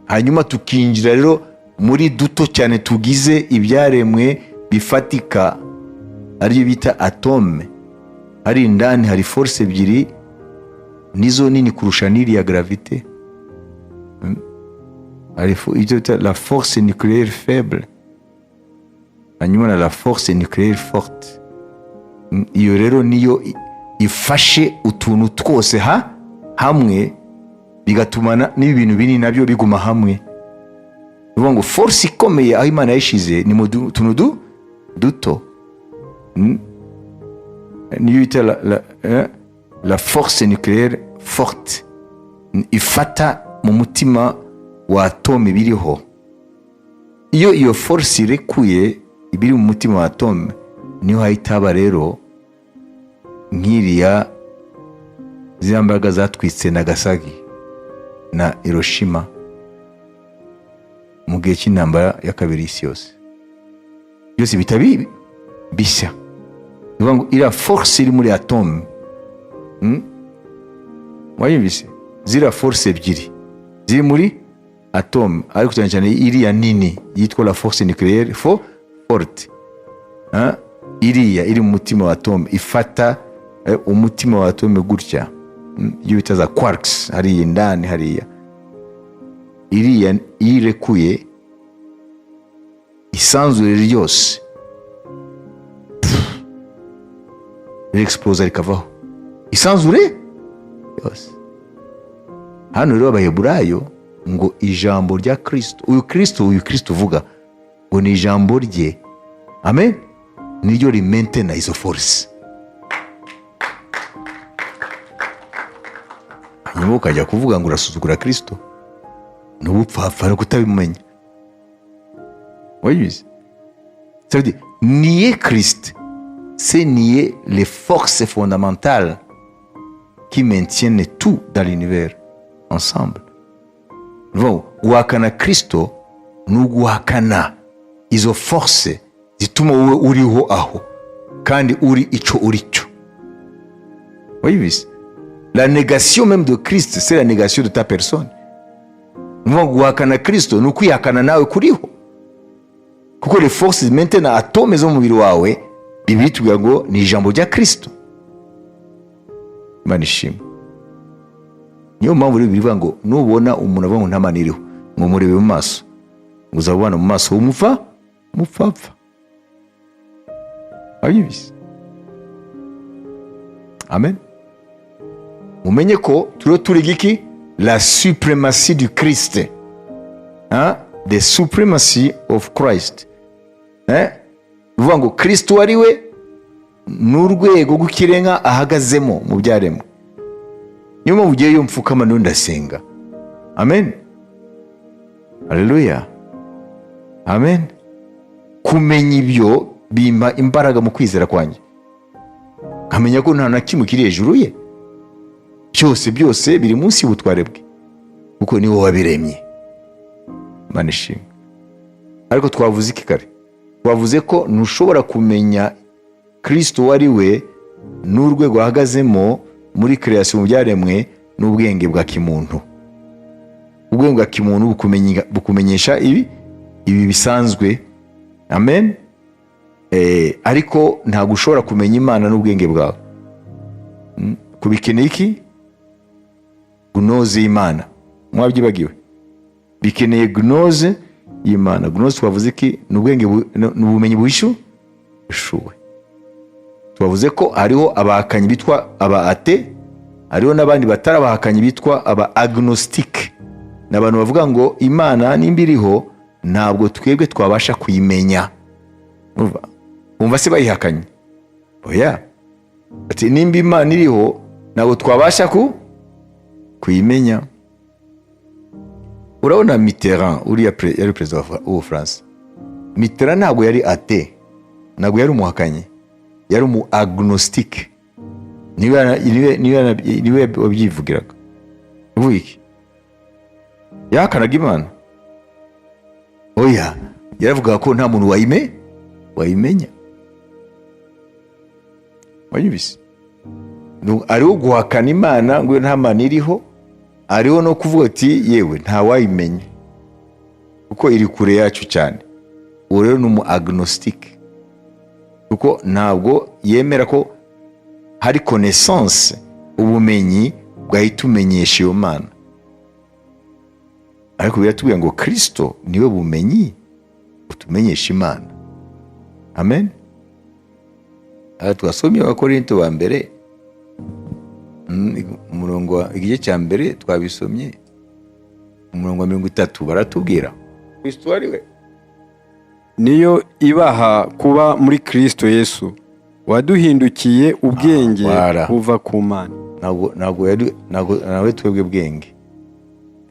Hanyuma tukinjira rero muri duto cyane tugize ibyaremwe bifatika, ariyo bita atome. Hari indani hari force ebyiri, nizo nini kurusha n'iriya gravité. Hari icyo bita la force nucléaire faible, hanyuma na la force nucléaire forte. Iyo rero niyo ifashe utuntu twose hamwe, bigatuma n'ibi bintu binini nabyo biguma hamwe. Ni ukuvuga ngo force ikomeye aho Imana yayishize ni mu tuntu duto. Niyo bita la force nucléaire forte, ifata mu mutima wa atome biriho. Iyo force irekuye ibiri mu mutima wa atome, Niho hahita haba rero nk'iriya ziriya mbaraga zatwitse Nagasaki na Hiroshima mu gihe cy'intambara ya kabiri y'isi yose. Byose bihita bishya. Ni ukuvuga ngo iriya force iri muri atome, Wayumvise? Ziriya force ebyiri ziri muri atome, ariko cyane cyane iriya nini yitwa la force nucléaire forte. Ah, iriya iri mu mutima wa atome ifata umutima wa atome gutya, iyo bita za quarks hariya indani hariya, iriya iyo irekuye isanzure ryose riexplosa, rikavaho isanzure yose. Hano rero Abaheburayo ngo ijambo rya Kristo, uyu Kristo uvuga ngo ni ijambo rye, amen, niryo rimaintena izo force. Hanyuma ukajya kuvuga ngo urasuzugura Kristo, ni ubupfapfa no kutabimenya. Wabizi? Ça veut dire nier Christ, c'est nier les forces fondamentales qui maintiennent tout dans l'univers ensemble. Ni ukuvuga ngo guhakana Kristo ni uguhakana izo force zituma wowe uriho aho kandi uri ico uri cyo. Wabizi? La négation même de Christ, c'est la négation de ta personne. Ni ukuvuga ngo guhakana Kristo ni ukwihakana nawe kuriho, kuko les forces maintenant atome zo mu mubiri wawe, Bibiliya itubwira ngo ni ijambo rya Kristo. Imana ishimwe. Niyo mpamvu rero bivuga ngo nubona umuntu avuga ngo nta Mana iriho, ngo murebe mu maso, ngo uzabona mu maso w'umupfa umupfapfa. Wabyumvise? Amen. Mumenye ko turiho turiga iki? La suprématie du Christ, hein? The supremacy of Christ, eh? Bivuga ngo Kristo ari we n'urwego rw'ikirenga ahagazemo mu byaremwe. Niyo mpamvu ugiye mfukama n'undi ndasenga. Amen, haleluya, amen. Kumenya ibyo bimpa imbaraga mu kwizera kwanjye, nkamenya ko nta na kimwe kiri hejuru ye, byose byose biri munsi y'ubutware bwe, kuko niwe wabiremye. Imana ishimwe. Ariko twavuze iki kare? Twavuze ko ntushobora kumenya Kristo uwo ari we n'urwego ahagazemo muri création, mu byaremwe, n'ubwenge bwa kimuntu. Ubwenge bwa kimuntu bukumenyesha ibi bisanzwe, amen. Ariko ntabwo ushobora kumenya Imana n'ubwenge bwawe. Kubikeneye iki? Gnose y'Imana. Mwabyibagiwe? Bikeneye gnose y'Imana. Gnose twavuze iki? Ni ubwenge, ni ubumenyi buhishuwe. Twavuze ko hariho abahakanyi bitwa aba athée, hariho n'abandi batari abahakanyi bitwa aba agnostique. Ni abantu bavuga ngo Imana nimba iriho, ntabwo twebwe twabasha kuyimenya. Urumva? Wumva se bayihakanye? Oya. Ati nimba Imana iriho, ntabwo twabasha kuyimenya. Urabona Mitterrand, uriya yari perezida w'Ubufaransa. Mitterrand ntabwo yari athée, ntabwo yari umuhakanyi, yari umu agnostique. Niwe wabyivugiraga. Uvuga iki? Yahakanaga Imana? Oya, yaravugaga ko nta muntu wayimenya. Wanyumvise? Hariho guhakana Imana ngo nta Mana iriho, hariho no kuvuga ati yewe nta wayimenya kuko iri kure yacu cyane. Uwo rero ni umu agnostique, kuko ntabwo yemera ko hari connaissance, ubumenyi bwahita umenyesha iyo Mana. Ariko biratubwira ngo Kristo niwe bumenyi butumenyesha Imana. Amen. Aha twasomye Abakorinto ba mbere, umurongo wa igice cya mbere, twabisomye umurongo wa 30, baratubwira Kristo ari we. Niyo ibaha kuba muri Kristo Yesu waduhindukiye ubwenge Voilà. buva ku Mana. Ntabwo yari, ntabwo nawe twebwe bwenge,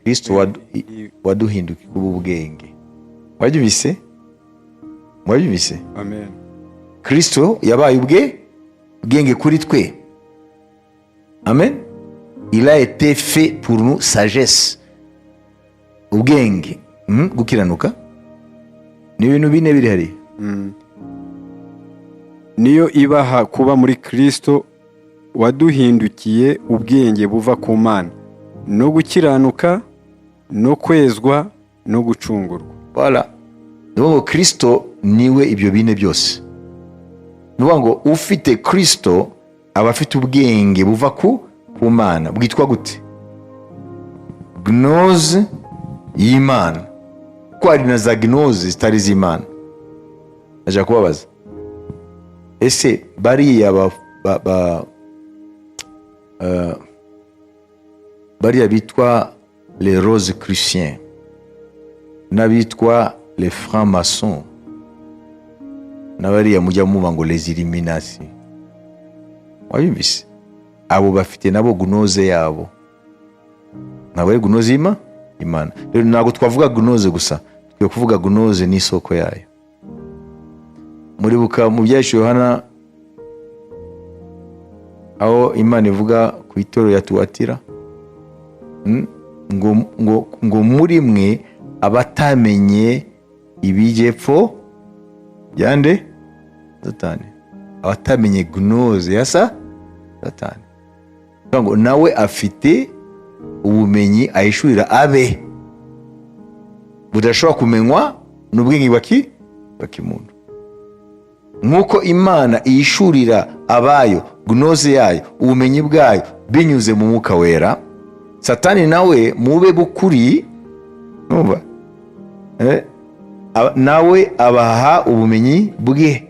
Kristo waduhindukiye kuba ubwenge. Wabyumvise? Wabyumvise? Amen. Kristo yabaye ubwe bwenge kuri twe. Amen. Il a été fait pour nous sagesse, ubwenge. Gukiranuka ni ibintu bine biri hariya. Niyo ibaha kuba muri Kristo waduhindukiye ubwenge buva ku Mana, no gukiranuka, no kwezwa, no gucungurwa. Voilà. Ni ngo Kristo niwe ibyo bine byose. Ni ukuvuga ngo ufite Kristo aba afite ubwenge buva ku Mana, bwitwa gute? Gnose y'Imana, kuko hari na za gnose zitari iz'Imana. Ndashaka kubabaza: ese bariya bariya bitwa les rosicruciens n'abitwa les francs-maçons n'abariya mujya muba ngo les illuminati, wabyumvise? Abo bafite nabo gnose yabo, ntabwo ari gnose y'Imana. Rero ntabwo twavuga gnose gusa, tukwiye kuvuga gnose n'isoko yayo. Muribuka mu Byahishuwe Yohana aho Imana ivuga ku itorero ya Tuwatira, ngo muri mwe abatamenye ibijyepfo byande Satani, abatamenye gnose ya Satani. Kuvuga ngo nawe afite ubumenyi ahishurira abe budashobora kumenywa n'ubwenge bwa kimuntu. Nk'uko Imana ihishurira abayo gnose yayo, ubumenyi bwayo, binyuze mu Mwuka Wera, Satani nawe mube bukuri numva, nawe abaha ubumenyi bwe.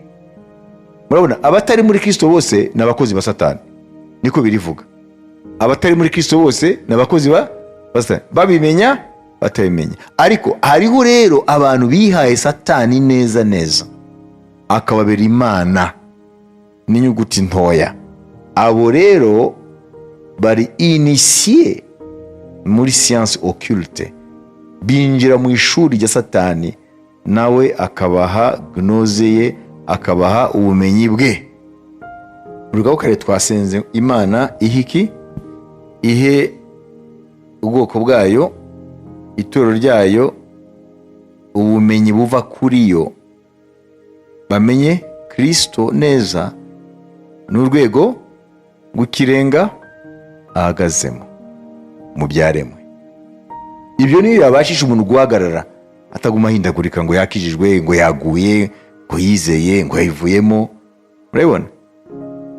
Murabona, abatari muri Kristo bose ni abakozi ba Satani, niko birivuga. Abatari muri Kristo bose ni abakozi ba Satani, babimenya batabimenya. Ariko hariho rero abantu bihaye Satani neza neza, akababera imana n'inyuguti ntoya. Abo rero bari initiés muri science occulte, binjira mu ishuri rya Satani, nawe akabaha gnose ye, akabaha ubumenyi bwe. Urugabo kare twasenze Imana ihe iki? Ihe ubwoko bwayo, itorero ryayo, ubumenyi buva kuri yo, bamenye Kristo neza n'urwego rw'ikirenga ahagazemo mu byaremwe. Ibyo niyo yabashisha umuntu guhagarara, ataguma ahindagurika ngo yakijijwe, ngo yaguye, ngo yizeye, ngo yayivuyemo. Murabibona,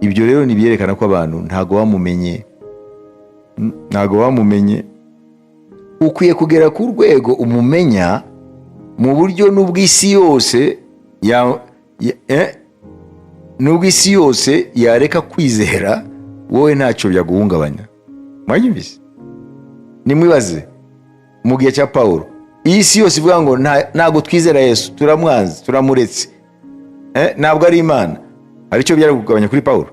ibyo rero ni ibyerekana ko abantu ntabwo bamumenye, ntabwo bamumenye. Ukwiye kugera ku rwego umumenya mu buryo n'ubw'isi yose n'ubwo isi yose yareka kwizera, wowe ntacyo byaguhungabanya. Mwanyumvise? Nimwibaze mu gihe cya Pawulo, iyi si yose ivuga ngo ntabwo twizera Yesu, turamwanze, turamuretse, ntabwo ari Imana, hari icyo byari kugabanya kuri Pawulo?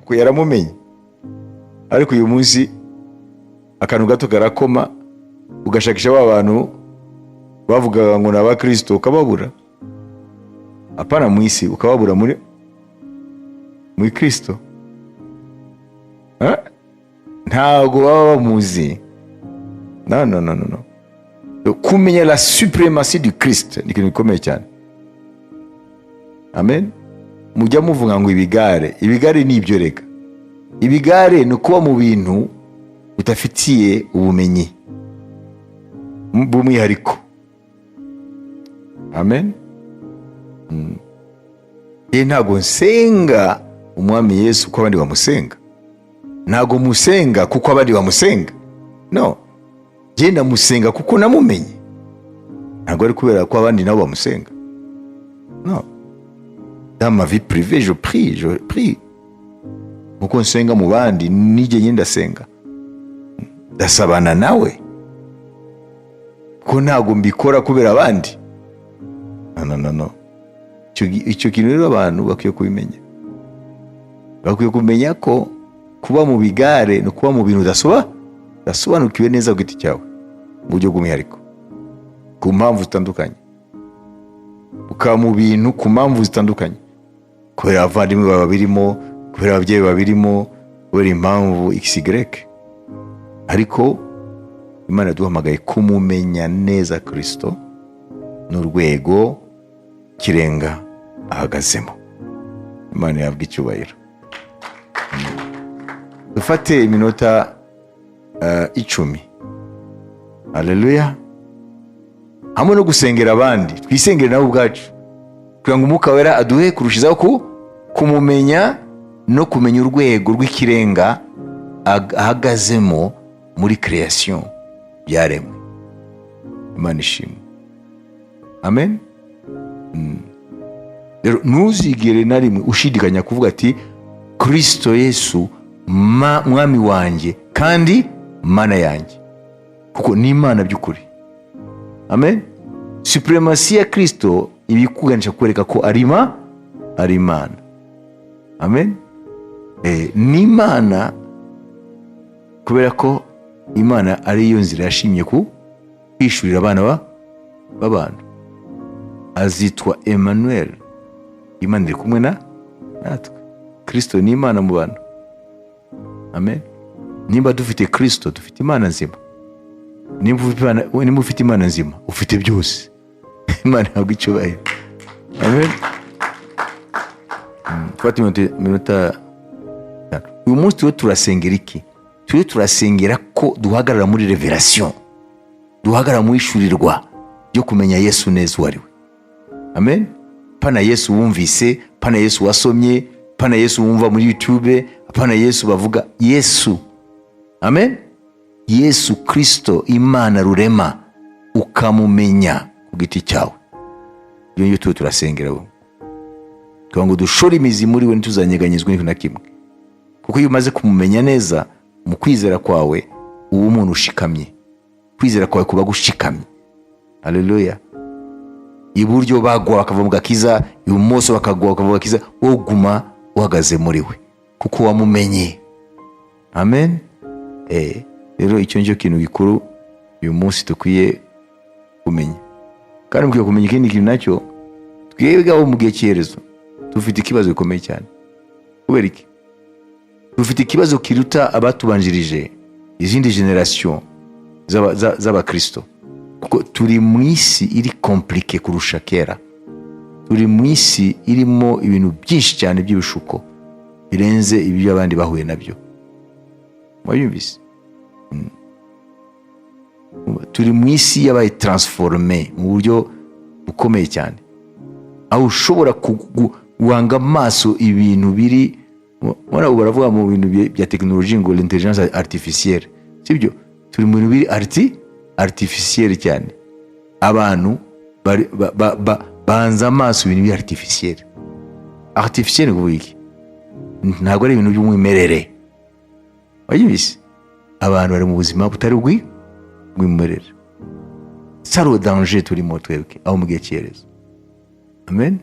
Kuko yaramumenye. Ariko uyu munsi akantu gato karakoma, ugashakisha ba bantu bavugaga ngo ni abakristo, ukababura. Apana mu isi, ukababura muri Kristo. Eh? Ntabwo baba bamuzi. No, no, no, no, no. Kumenya la suprématie du Christ ni ikintu gikomeye cyane. Amen. Mujya muvuga ngo ibigare, ibigare ni ibyo. Reka, ibigare ni ukuba mu bintu udafitiye ubumenyi bw'umwihariko. Amen. Ntabwo nsenga Umwami Yesu kuko abandi bamusenga, ntabwo musenga kuko abandi bamusenga. No, njye ndamusenga kuko namumenye, ntabwo ari kubera ko abandi nabo bamusenga. No, dans ma vie privée, je prie, je prie kuko nsenga mu bandi, nijye nyine ndasenga, ndasabana nawe, ko ntabwo mbikora kubera abandi. No, no, no, no. Icyo kintu rero abantu bakwiye kubimenya. Bakwiye kumenya ko kuba mu bigare ni ukuba mu bintu udasobanukiwe neza ku giti cyawe mu buryo bw'umwihariko, ku mpamvu zitandukanye, ukaba mu bintu ku mpamvu zitandukanye. Kubera abavandimwe bawe babirimo, kubera ababyeyi babirimo, kubera impamvu xy. Ariko Imana yaduhamagaye kumumenya neza Kirisito n'urwego kirenga ahagazemo. Imana yabwa icyubahiro. Dufate iminota 10, haleluya, hamwe no gusengera abandi, twisengere nawe ubwacu, kugira ngo Umwuka Wera aduhe kurushizaho kumumenya no kumenya urwego rw'ikirenga ahagazemo muri création, byaremwe. Imana ishimwe, amen. Rero ntuzigere na rimwe ushidikanya kuvuga ati: "Kirisito Yesu mwami wanjye kandi Mana yanjye", kuko ni Imana by'ukuri, amen. Suprématie ya Kirisito ibikuganisha kwereka ko ari Imana, amen. Ni Imana kubera ko Imana ariyo nzira yashimye ku kwishurira abana b'abantu. Azitwa Emmanuel, Imana iri kumwe na natwe. Kirisito ni Imana mu bantu, amen. Nimba dufite Kirisito, dufite Imana nzima. Nimba ufite Imana nzima, ufite byose. Imana ihabwa icyubahiro, amen. Fata iminota 5. Uyu munsi turiho turasengera iki? Turiho turasengera ko duhagarara muri révélation, duhagarara mu ishurirwa ryo kumenya Yesu neza uwo ari we, amen. Pana Yesu wumvise, pana Yesu wasomye, pana Yesu wumva muri YouTube, pana Yesu bavuga, Yesu, amen, Yesu Kirisito Imana rurema, ukamumenya ku giti cyawe. Iyo ngiyo tuba turasengera we kugira ngo dushore imizi muri we, ntituzanyeganyezwe n'ikintu na kimwe, kuko iyo umaze kumumenya neza mu kwizera kwawe, uba umuntu ushikamye, kwizera kwawe kuba gushikamye, haleluya. Iburyo bagwa bakava mu gakiza, ibumoso bakagwa bakava mu gakiza, wowe uguma uhagaze muri we kuko wamumenye, amen. Rero icyo nicyo kintu gikuru uyu munsi dukwiye kumenya. Kandi mukwiye kumenya ikindi kintu nacyo: twebwe abo mu gihe cy'iherezo dufite ikibazo gikomeye cyane. Kubera iki? Dufite ikibazo kiruta abatubanjirije, izindi génération z'abakristo, kuko turi mu isi iri compliquée kurusha kera. Turi mu isi irimo ibintu byinshi cyane by'ibishuko birenze ibyo abandi bahuye nabyo. Wabyumvise? Turi mu isi yabaye transformée mu buryo bukomeye cyane, aho ushobora guhanga amaso ibintu biri muri abo baravuga mu bintu bya tekinoloji ngo l'intelligence artificielle, sibyo? Turi mu bintu biri artificielle cyane. Abantu banza amaso ibintu biri artificielle. Artificielle ni kuvuga iki? Ntabwo ari ibintu by'umwimerere. Wabyumvise? Abantu bari mu buzima butari bw'umwimerere. C'est le danger turimo twebwe aho mu gihe cy'iherezo, amen.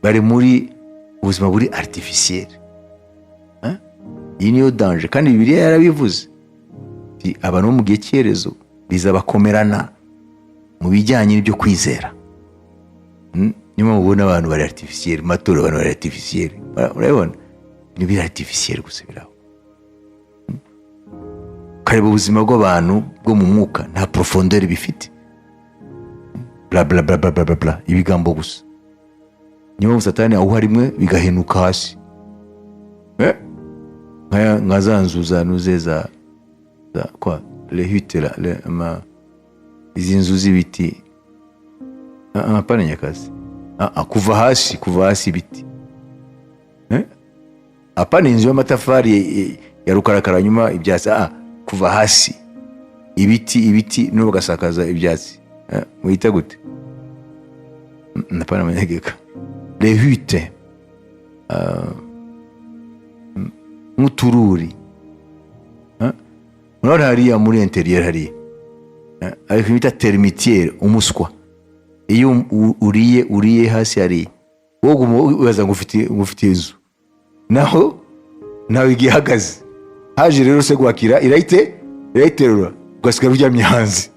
Bari muri ubuzima buri artificielle. Iyi niyo danger, kandi Bibiliya yarabivuze. Iti, abantu bo mu gihe cy'iherezo bizabakomerana mu bijyanye n'ibyo kwizera. Niyo mpamvu ubona abantu bari artificiel mu matorero, abantu bari artificiel, urabibona, ni biri artificiel gusa biraho. Ukareba ubuzima bw'abantu bwo mu mwuka, nta profondeur bifite, bla bla bla bla bla bla bla, ibigambo gusa. Niyo mpamvu Satani awuha rimwe bigahenuka hasi. Nka za nzu za nuze za kwa les huttes là, izi nzu z'ibiti. Ah, ah, pana nyakazi. Ah, ah, kuva hasi ibiti. Apana inzu y'amatafari ya rukarakara, nyuma ibyatsi. Ah, kuva hasi ibiti, ibiti n'ubu bagasakaza ibyatsi. Muyita gute? Apana amanyegeka, les huttes. Ah, nk'utururi. Murabona hariya muri intérieur hariya. Ariko bita termitière, umuswa. Iyo uriye hasi hariya, wowe uguma wibaza ngo ufite inzu, naho nawe igihe ihagaze haje rero se gwakira irayiterura, ugasigara uryamye hanze.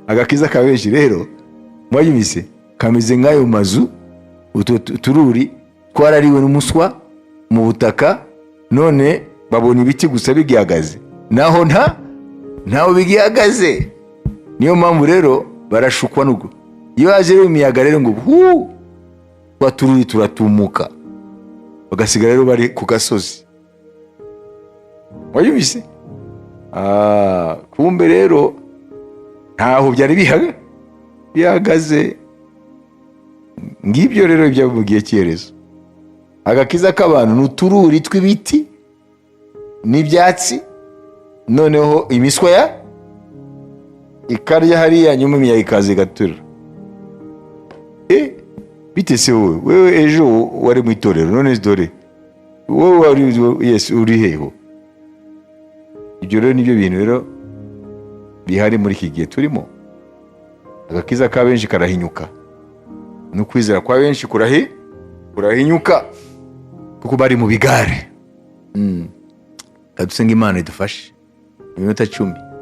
Agakiza ka benshi rero, mwabyumvise, kameze nk'ayo mazu, utwo tururi Twarariwe n'umuswa mu butaka, none babona ibiti gusa bigihagaze, naho ntaho bigihagaze. Niyo mpamvu rero barashukwa n'ubwo iyo haje rero imiyaga rero ngo hu, twa tururi turatumuka, bagasigara rero bari ku gasozi. Wayumvise? Ah, kumbe rero ntaho byari bihagaze. Ngibyo rero ibyo mu gihe cy'iherezo. Agakiza k'abantu ni utururi tw'ibiti n'ibyatsi, noneho imiswa ya ikarya hariya, nyuma imiyaga ikaza igatura. Bite se wowe? Wewe ejo wari mu itorero, none dore wowe wari, yes, uri heho? Ibyo rero nibyo bintu rero bihari muri iki gihe turimo. Agakiza ka benshi karahinyuka, no kwizera kwa benshi kurahinyuka kuko bari mu bigare. Reka dusenge Imana idufashe. Iminota 10.